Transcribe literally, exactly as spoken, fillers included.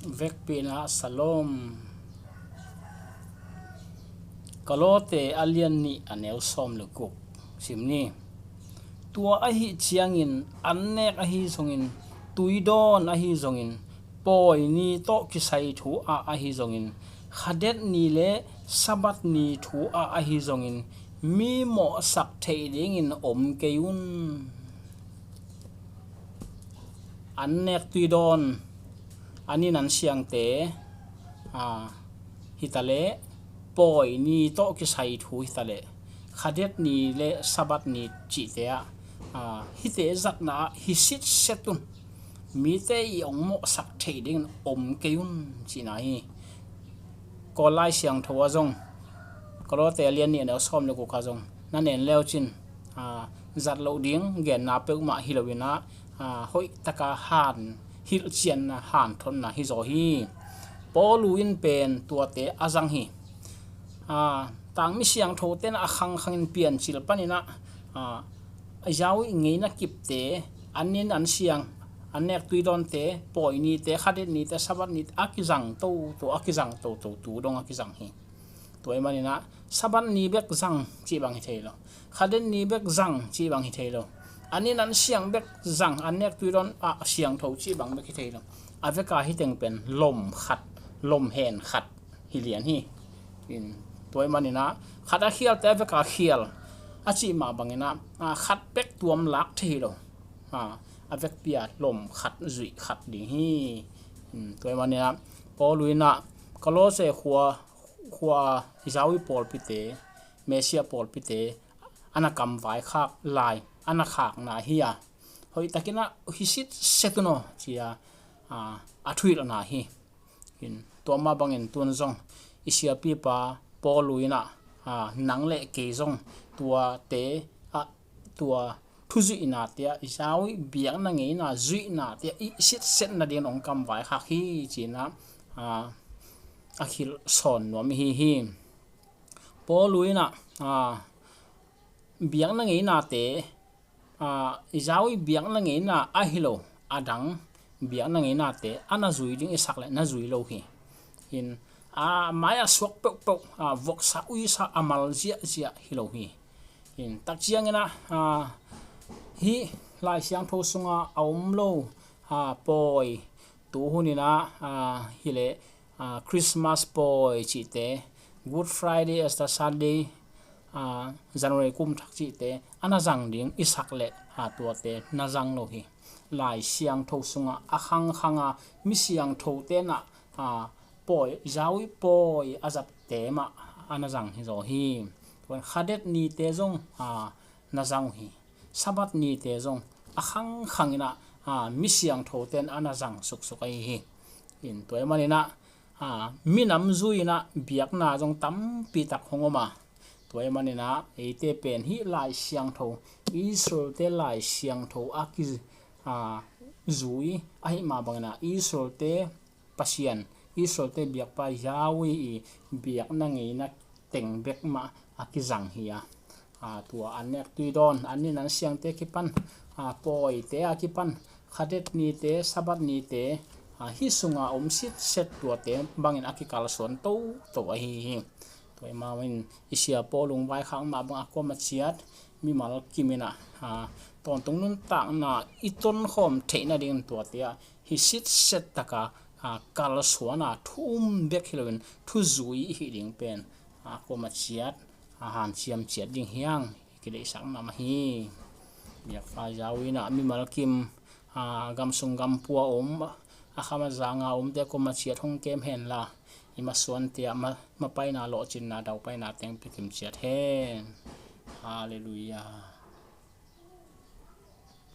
Vekpi-in ah Shalom. Kolose a lian nih a neu sawm le guk sim ni. Tua ahih ciangin annek ahi zongin, tuidawn ahi zongin, pawi ni tawh kisai thu ah ahi zongin, khadet ni le Sabbath ni thu ah ahi zongin, mi mawhsak theih dingin om kei un. Annek tuidawn, an inn an siangte, a, hitaleh, pawi ni tawh kisai thu hitaleh, khadet ni le Sabbath ni cihte ah, a, hihte zatna ah hi sitset un. Mite i hong mawhsak theih dingin om kei un cihna hi. Kawl Lai Siangtho ah zong, Kolose a lian nih a neu sawm le guk ah zong, na en le uh cin, a, zat loh ding genna peuhmah hi loin ah, a, hoih taka han hilhcianna, hanthotna hi zaw hi. Paulu in pen tuate a zang hi. A, tangmi siangthote in ah a khangkhangin Piancil panin ah, a, Yahweh ngeina kipte, an inn an siang, annek tuidawnte, pawi nite, khadet nite, Sabbath nite a kizang toto, a kizang toto, tu dong a kizang hi. Tua ahih manin ah Sabbath ni bek zang cih bang hi thei lo. Khadet ni bek zang cih bang hi thei lo. An inn an siang bek zang, annek tuidawn ah siangtho cih bang bek hi thei lo. A veka hih teng pen lom khat, lom hen khat hi lian hi. In, tua ahih manin ah khat a khialte a veka khial a cih mah bangin ah, a, khat bek tuam lak thei hi lo. A, a vekpi-a lom khat, zuih khat ding hi. In, tua ahih manin ah Paulu in ah Kolose khua, khua Yahweh pawlpite, Messiah pawlpite a na kamvaikhak lai, a na khakna hi a, hoih takin ah hi sitset un aw ci-a, a, a thuhilhna hi. In, tua mah bangin tun zong i siapipa Paulu in ah, a, nang le kei zong tuate ah, tua thuzuihnate ah, Yahweh biakna ngeina zuihnate ah i sitset nadingin hong kamvaikhak hi ci-in ah, a, a hilh sawn nuam i hi hi. Paulu in ah, a, biakna ngeinate, a, Yahweh biakna ngeina ahi lo, a dang biakna ngeinate a na zui ding i sak leh na zui lo hi. In, a, mai-ah suak peuhpeuh, a, voksa uisa a mal ziahziah hi lo hi. In, tak ciangin ah, a, hih Lai Siangtho sungah a om lo, a, pawi, tu hunin ah, a, hileh, a, Christmas pawi cihte, Good Friday, Easter Sunday, a, January kum thak cihte a na zang ding i sak leh, a, tuate na zang lo hi. Lai Siangtho sungah a khangkhanga mi siangthote in ah, a, pawi, Yahweh pawi a zatte mah a na zang hi zaw hi. Tua khadet nite zong, a, na zang uh hi. Sabbath nite zong a khangkhangin ah, a, mi siangthote in a na zang suksuk ahi hi. In, tua ahih manin ah, a, minam zui-in ah biakna zong tampi tak hong om a, tua ahih manin ah eite pen hih Lai Siangtho, Israel-te Lai Siangtho a ki, a, zui ahih mah bangin ah Israel-te Pasian, Israel-te biakpa Yahweh i biakna ngeina teng bek mah a kizang hi a, a, tua annek tuidawn, an inn an siangte kipan, a, pawite a kipan, khadet nite, Sabbath nite, a, hih sunga om sitset tuate bangin a kikalsuan toto ahi hi. Tua ahih manin i sia Paulu hong vaikhak mah bang a kuamah ciat mimal kimin ah, a, tawntung nuntakna i tonkhawm theih nadingin tuate ah hi sitset taka, a, kalsuan a, thu um bek hi loin thuzui i hih ding pen, a, kuamah ciat, a, hanciam ciat ding hi hang, i kideihsak mahmah hi. Biakpa Yahweh in ah mimal kim, a, gamsung gampua om, a kham a zanga omte kuamah ciat hong kem henla, i masuante ah ma, mapaina, lawhcinna, daupaina teng pia kim ciat hen. Halleluiah.